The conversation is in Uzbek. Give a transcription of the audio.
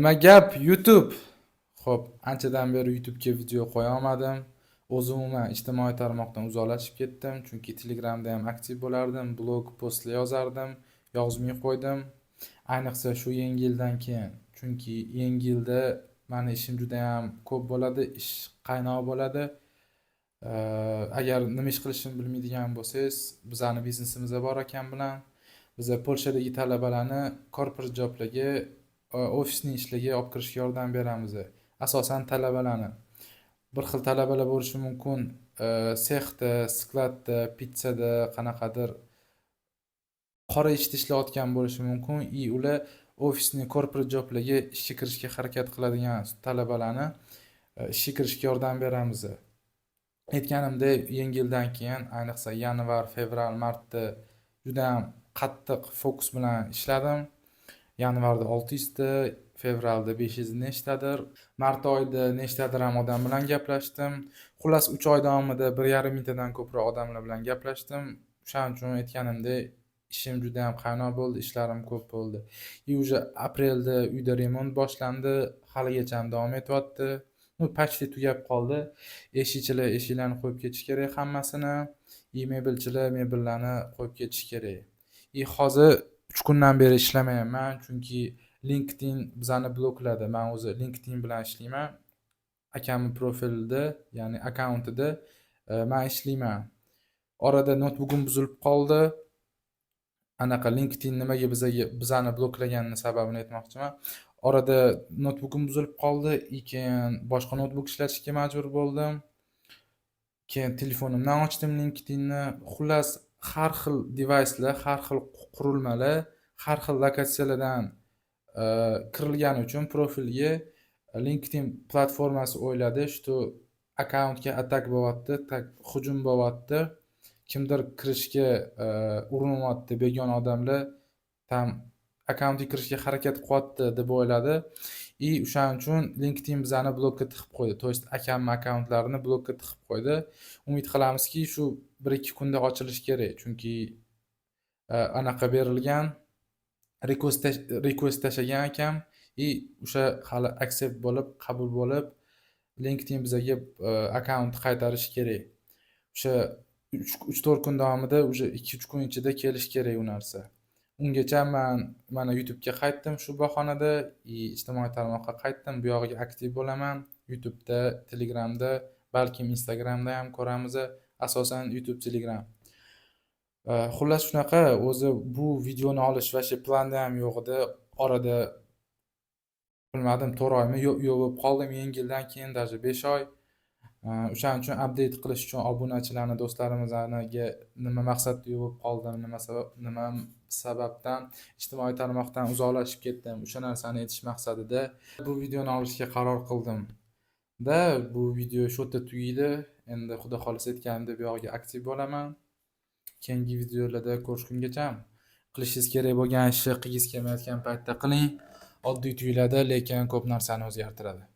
Nima gap, YouTube? Xo'p, anchadan beri YouTube'ga video qo'ya olmadim. O'zim umuman ijtimoiy tarmoqdan uzoqlashib ketdim, chunki Telegramda ham aktiv bo'lardim, blog postlar yozardim, yozmay qo'ydim. Ayniqsa shu yangi yildan keyin, chunki yangi yilda mani ishim juda ham ko'p bo'ladi, ish qaynoq bo'ladi. Agar nima ish qilishimni bilmaydigan bo'lsangiz, bizani biznesimiz bor akam bilan. Biza Polshadagi talabalarni corporate joblarga, ofisning ishlarga olib kirishga yordam beramiz. Asosan talabalarni. Bir xil talabalar bo'lishi mumkin, sexda, skladda, pitssada, qanaqadir qora ishda ishlayotgan bo'lishi mumkin и ular ofisning corporate joblarga ishga kirishga harakat qiladigan talabalarni ishga kirishga yordam beramiz. Aytganimdek, yangi yildan keyin, ayniqsa yanvar, fevral, martda judayam qattiq fokus bilan ishladim. Yanvarda 600 ta, fevralda 500 nechtadir, mart oyida nechtadir ham odam bilan gaplashdim. Xullas, 3 oy davomida 1,5 mingtadan ko'proq odamlar bilan gaplashdim. O'shaning uchun, aytganimdek, ishim juda ham qaynoq bo'ldi, ishlarim ko'p bo'ldi. И уже aprelda uyda remont boshlandi, haligacha ham davom etyapti. Ну, почти tugab qoldi. Eshikchilar eshiklarni qo'yib ketish kerak hammasini, и mebelchilar mebellarni qo'yib ketish kerak. И hozir 3 kundan beri ishlamayapman, chunki LinkedIn bizani blokladi. Man o'zi LinkedIn bilan ishlayman. Akamni profilida, ya'ni akkauntida man ishlayman. Orada noutbukim buzilib qoldi. Anaqa LinkedIn nimaga bizaga bizani bloklaganini sababini aytmoqchiman. Orada noutbukim buzilib qoldi и keyin boshqa noutbuk ishlatishga majbur bo'ldim. Keyin telefonimdan ochdim LinkedInni. Xullas, har xil devicelar, har xil qurilmalar, har xil lokatsiyalardan kirilgani uchun profilga LinkedIn platformasi o'yladi, что akkauntga atak bo'lyapti, hujum bo'lyapti, kimdir kirishga urinyapti, begona odamlar там akkauntga kirishga harakat qilyapti deb o'yladi и o'shaning uchun LinkedIn bizani blokka tiqib qo'ydi, то есть akamni akkauntlarini blokka tiqib qo'ydi. Umid qilamizki, shu 1-2 kunda ochilishi kerak, chunki anaqa berilgan, request tashlagan akam и o'sha hali accept bo'lib, qabul bo'lib, LinkedIn bizaga akkauntni qaytarishi kerak. O'sha 3-4 kun davomida, уже 2-3 kun ichida kelishi kerak u narsa. Ungacha man mana YouTubega qaytdim shu bahonada и ijtimoiy tarmoqqa qaytdim. Bu yog'iga aktiv bo'laman YouTubeda, Telegramda, balkim Instagramda ham ko'ramiz, asosan YouTube, Telegram. Xullas, shunaqa. O'zi bu videoni olish вообще planda ham yo'q edi. Orada, bilmadim, 4 oymi yo'q bo'lib qoldim, yangi yildan keyin даже 5 oy. O'shaning uchun update qilish uchun obunachilarni, do'stlarimizni nima maqsadda yo'q bo'lib qoldim, nima sabab, nima sababdan ijtimoiy tarmoqdan uzoqlashib ketdim, o'sha narsani aytish maqsadida bu videoni olishga qaror qildim da. Bu video shu yerda tugaydi endi. Xudo xohlasa, aytganimdek, bu yog'iga aktiv bo'laman. Keyingi videolarda ko'rishgungacha, qilishingiz kerak bo'lgan ishni qilgingiz kelmayotgan paytda qiling. Oddiy tuyuladi, lekin ko'p narsani o'zgartiradi.